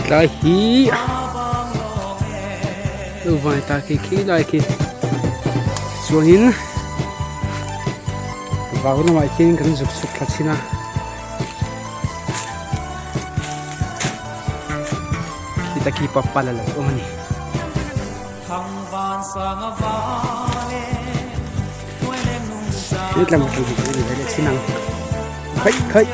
Tlai hi lo vai ta khi khi lai khi chuanin vau lamah khian kan zuk chhuk thla chhin a. Khita khi papal a lo awm a ni. Hetlam atang hi kan inve leh chin ang khaih khaih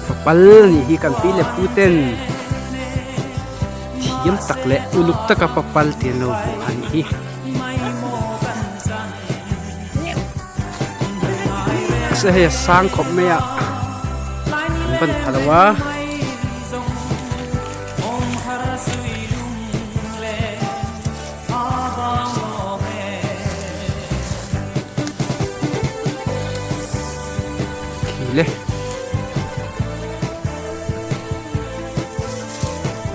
papal nih hi kan pi leh pu ten thiam tak leh uluk taka papal te an lo vuah a nih hi. Mahse hei a sang khawp mai a an ban pha lo a. Khi le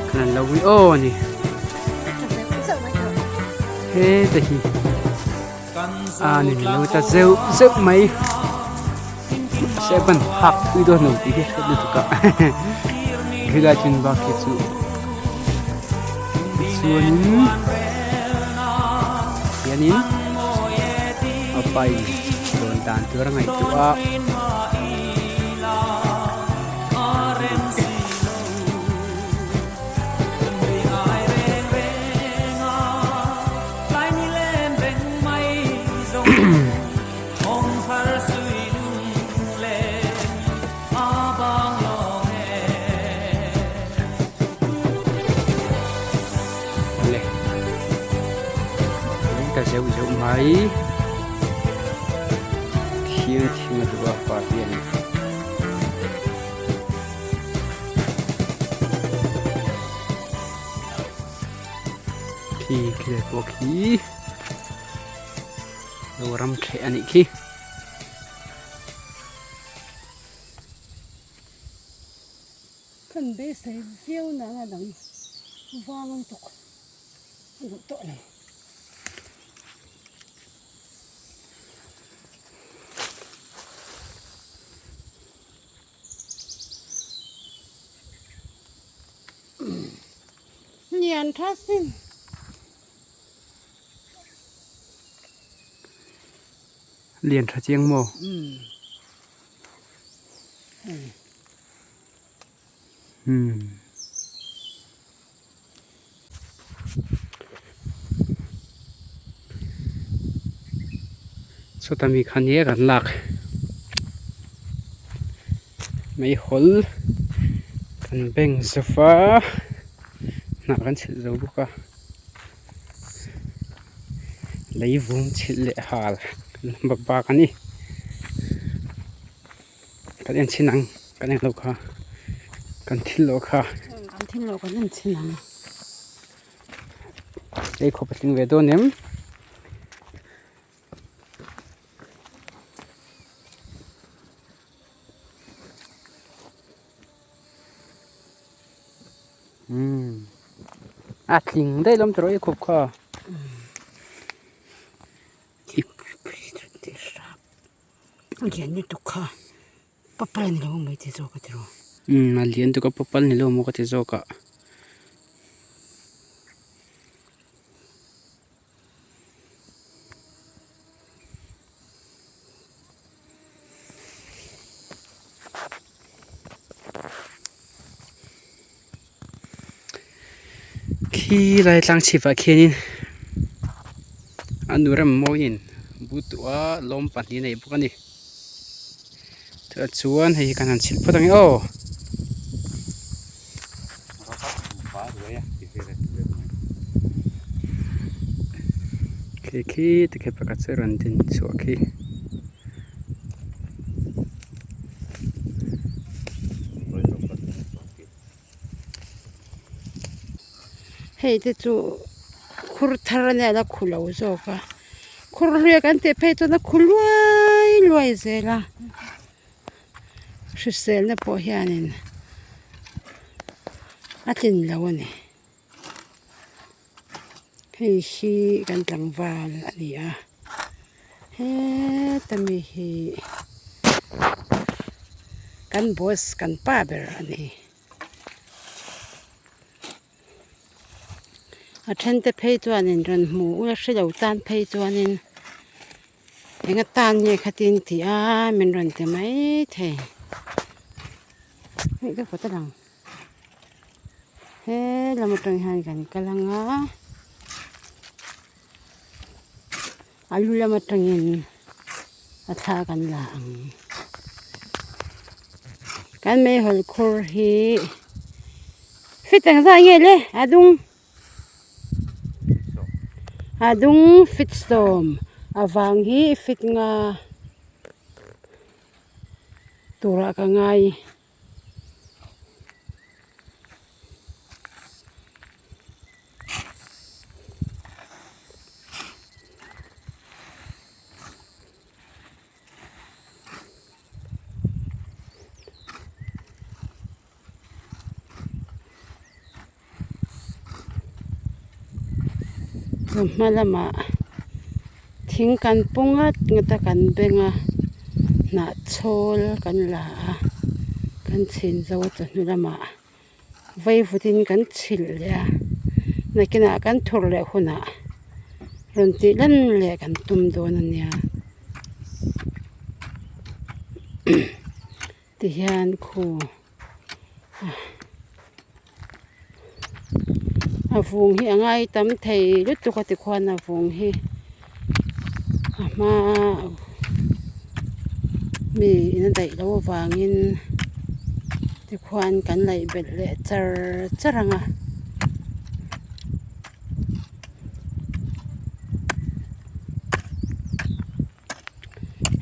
kan an lo wi aw a ni. Heta hi a ni lo ta zeuh zeuh mai mahse ban phak thui dawn lo tih hi a hriat lutuk a helai chin bak hi chu tichuanin hianin a pai dawn dan tur a ngaihtuah a. Le ta zeuh zeuh mai thil thing a duh a pa hian. Khi khi lai pawh khi lo ram thleh a nih khi. Kan beisei viau nang a dang vang an tuk a duh tawh lo. Lian tha sin. Lian tha chiang maw? Umm. Sawta mi kha nia kan lak meihawl kan beng zova hnah kan chhilh zo bawk a leivung chhilh leh hal kan bak bak a ni kan en chhin ang kan en loh kha kan thil loh kha kan thil loh kan en chhin ang ei khawp a tling ve dawn em. Umm a tling daih lawm tawh e khawp kha. A lian lutuk kha papal ni lo mai ti zawk a ti rawh. Umm a lian lutuk a papal ni lo maw ka ti zawk a. Khi lai tlang chhip ah khianin a nu rem mawiin bu tuah lawm pahnih a nei bawk a ni chuan hei hi kan han chhilh phawt ang e aw. Khi khi tikhi pakhat chu rawn din chhuah khi. Hei te chu khur thar a nia la khu lo zawk a khur hluia kan tih phei chuan a khu luai luai zel a hriselna pawh hianin a tlin lo a ni hei hi kan tlangval a ni a heta mi hi kan boss kan pa ber a ni. A then te phei chuanin rawn hmu ula hre lo tan phei chuanin eng atan nge khatin tih a min rawn ti maithei hei ka kut a lang he lam atang hian kan kal ang a a lu lam atangin a thla kan la ang kan meihawl khur hi fit ang zah nge le a dung a dung fit sawm avang hi fit nga turah ka ngai. Chawhma lamah thing kan pu ngat ngat a kan beng a hnah chhawl kan la a kan chhin zo a chawhnu lamah vaivutin kan chhilh leh a nakinah kan thur leh hunah rawn tih lan leh kan tum dawn a nia tihian khu. A vung hi a ngai tam thei lutuk a tikhuan a vung hi a hma mi in a daih loh avangin tikhuan kan laih belh leh char char ang a.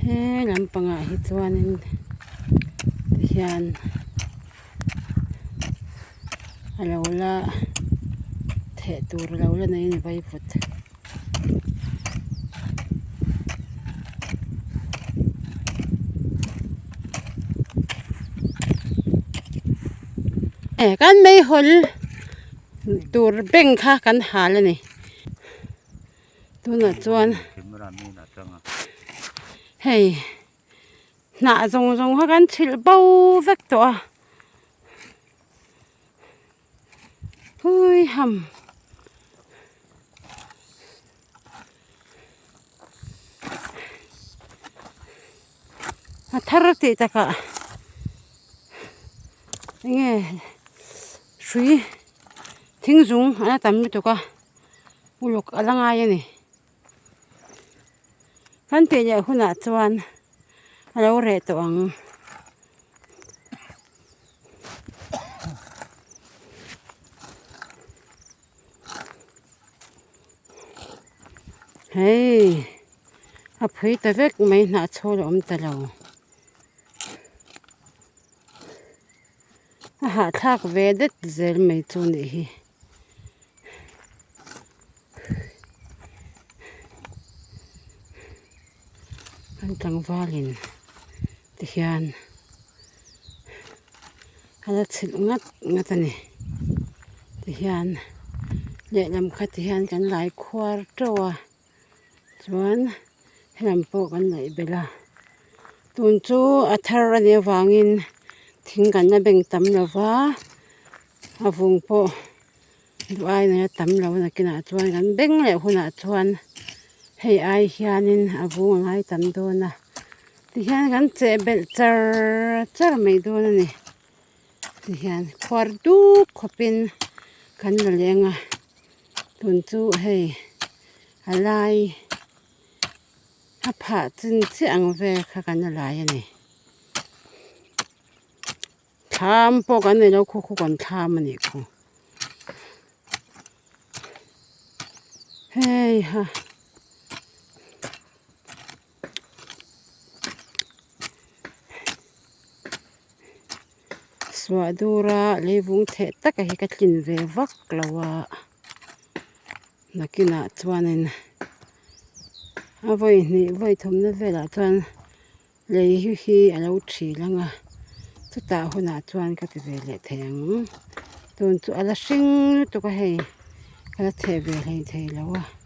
He lampangah hi chuanin tihian a lo la theh tur a lo la nei a ni vaivut. Kan meihawl tur bank kha kan hal a ni. Tunah chuan hei hnah zawng zawng kha kan chhilh bo vek tawh a hui ham a thar tih takah enge hrui thing zung a la tam lutuk a. Uluk a la ngai a ni. Kan tih leh hunah chuan a lo reh tawh ang. Hei a phui ta vek mai hnah chhul a awm ta lo. A hahthlak ve det zel mai chu a nih hi. An tlangvalin tihian a la chhilh ngat ngat a ni tihian lehlam kha tihian kan lai khuar teuh a chuan helam pawh kan laih belh a tun chu a thar a nih avangin thing kan la beng tam lo va. A vung pawh duh ai nena tam lo nakinah chuan kan beng leh hunah chuan hei ai hianin a vung a ngai tam dawn a tihian kan cheh belh char char mai dawn a ni tihian khuar duk khawpin kan la leng a tun chu hei a lai a phah chin chiah ang vel kha kan la lai a ni. Thlam pawh kan nei lo khaw khaw kan thlam a nih khu hei ha. Suah dura leivung theh taka hi ka tlin ve vak lo a, nakinah chuanin a vawi hnih vawi thumna velah chuan lei hi hi a lo thil ang a, chutah hunah chuan ka ti ve leh thei ang. Tun chu a la hring lutuk a hei, ka la theh ve hlei thei lo a.